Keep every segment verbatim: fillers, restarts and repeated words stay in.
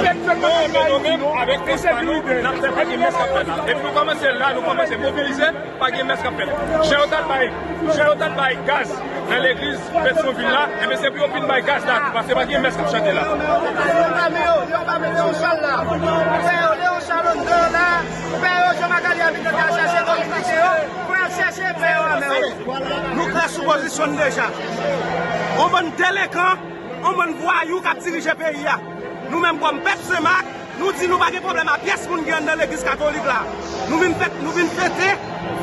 Nou menm, nou menm, avèk fòs pa nou, n ap fè pa gen mès k ap fèt la. Epi nou kòmanse la, nou kòmanse mobilize, pa gen mès k ap fèt. Jan yo t al bay, jan yo t al bay gaz nan legliz Petyonvil la, enben se pou yo vin bay gaz la tou, paske pa gen mès k ap chante la. Yo pa mete yon chal la. Pè yo, Leon Charles anndan la. Pè yo, Jean Magali Abitan te al chache kòm yo. Pou y al chache pè yo a men yo. Nou klè sou pozisyon n deja. Yon bann delenkan, yon bann vwayou k ap dirije peyi a. Nou menm kòm pèp Senmak, nou di nou pa gen pwoblèm a pyès moun ki anndan legliz katolik la. Nou vin fèt, nou vin fete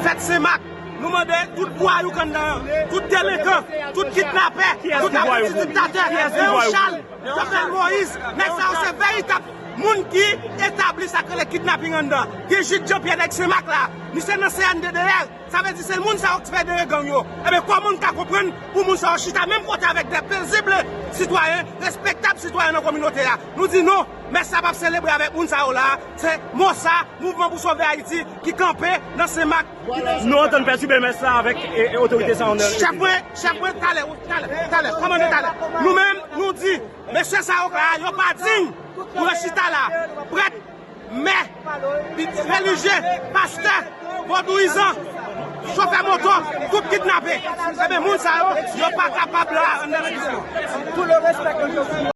fèt Senmak. Nou mande tout vwayou k anndan an, tout delenkan, tout kidnapè, tout apranti diktatè, Leon Charles, Jovenel Moïse, nèg sa yo se veritab moun ki etabli sa k rele kidnaping anndan. Gen Jude Jean Pierre nèg Senmak la, misye nan C N D D R. Sa vle di se moun sa yo ki fè deye gang yo. Ebyen, kòman n ka konprann pou moun sa yo chita menm kote avèk de pezib sitwayen, respektab sitwayen nan kominote a? Nou di non, mès sa p ap selebre avèk moun sa yo la. Se MOSA, Mouvman pou Sove Ayiti, ki kanpe nan Senmak. Nou antann pètibe mès la avèk, e, e, otorite sa yo nan... Chèf mwen, chèf mwen, talè, talè, talè, kòmandan talè. Nou menm, nou di, mesye sa yo la, yo pa diy pou yo chita la. Prèt, mè, pitit relijye, pastè, vodouyizan, chofè moto, tout kidnape. Ebyen, moun sa yo, yo pa kapab la anndan legliz yo.